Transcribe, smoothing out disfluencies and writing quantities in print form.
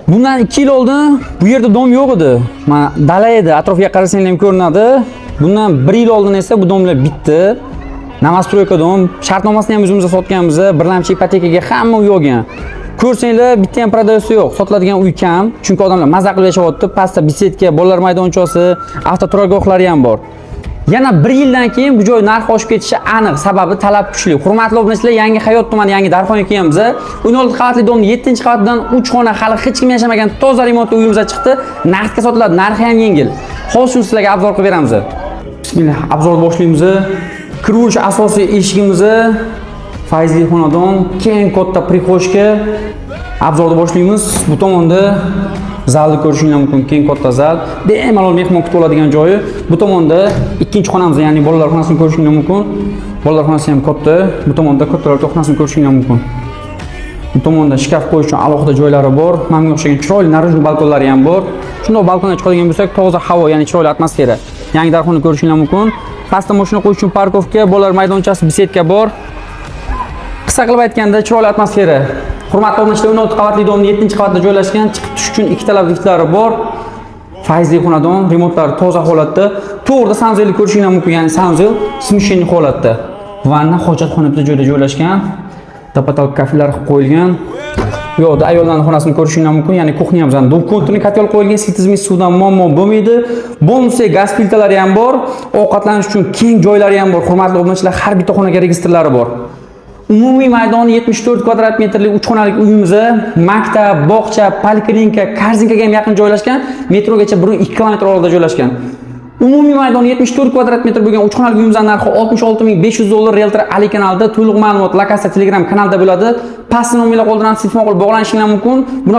Bundan 2 yil oldin bu yerda дом yo'q edi. Mana, dala edi, atrofga qarasanglar ham ko'rinadi. Bundan 1 yil oldin esa bu дом lar bitdi. Новостройка дом, shartnomasini ham o'zimiz sotganmiz. Birlamchi ipotekaga hamma uy olgan. Ko'rsanglar, bitta ham продавец yo'q. Sotiladigan uy kam, chunki odamlar maza qilib yashayapti. Pastda беседка, bolalar maydonchasi, avtoturargohlari ham bor. Yana bir yildan keyin bu joy narxi oshib ketishi aniq, sababi talab kuchli. Hurmatli obunachilar, Yangi Hayot tumani Yangi Darxonga kelganmiz. 16 qavatli дом ni 7-qavatidan 3 xona, hali hech kim yashamagan toza remontli uyimiz chiqdi. Naqdga sotiladi, narxi ham yengil. Hozir shuni sizlarga обзор qilib beramiz. Bismillah, обзор boshlaymiz. Kiruvchi asosiy eshigimiz, fayzli xonadon, keng katta прихожка. Обзор ni boshlaymiz. Bu tomonda zalni ko'rishinglar mumkin, keng katta zal. Bemalol mehmon kutib oladigan joyi. Bu tomonda ikkinchi xonamiz, ya'ni bolalar xonasini ko'rishinglar mumkin. Bolalar xonasi ham katta. Bu tomonda kattalar xonasini ko'rishinglar mumkin. Bu tomonda shkaf qo'yish uchun alohida joylari bor. Mana bunga o'xshagan chiroyli наружный balkonlari ham bor. Shundoq balkondan chiqadigan bo'lsak, toza havo, ya'ni chiroyli atmosfera. Yangi Darxonni ko'rishinglar mumkin. Pastda mashina qo'yish uchun парковка, bolalar maydonchasi, беседка bor. Qisqa qilib aytganda, chiroyli atmosfera. Hurmatli obunachilar, 16 qavatli дом ning 7-qavatida joylashgan, chiqib tushish uchun ikkitalab liftlari bor. Fayzli xonadon, remontlari toza holatda. To'g'rida санузел ni ko'rishinglar mumkin, ya'ni санузел смешанный holatda. Vanna, hojatxona bitta joyda joylashgan. До потолка kafelar qilib qo'yilgan. Bu yoqda ayollarning xonasini ko'rishinglar mumkin, ya'ni кухня mizdan двухконтурный котёл qo'yilgan, isitizmiz suvdan muammo bo'lmaydi. Bonus gaz plitalari ham bor, ovqatlanish uchun keng joylari ham bor. Hurmatli obunachilar, har bitta xonaga registrlari bor. Umumiy maydoni 74 kvadrat metrlik 3 xonalik uyimiz maktab, bog'cha, poliklinika, korzinkaga ham yaqin joylashgan, metrogacha 1,2 kilometr orada joylashgan. Umumiy maydoni 74 kvadrat metr bo'lgan 3 xonali uyimizning narxi 66 500 dollar. Realtor Ali kanalida to'liq ma'lumot lokatsiya Telegram kanalida bo'ladi. Pastda nomerlar qoldiramiz, telefon qilib bog'lanishinglar mumkin. Buni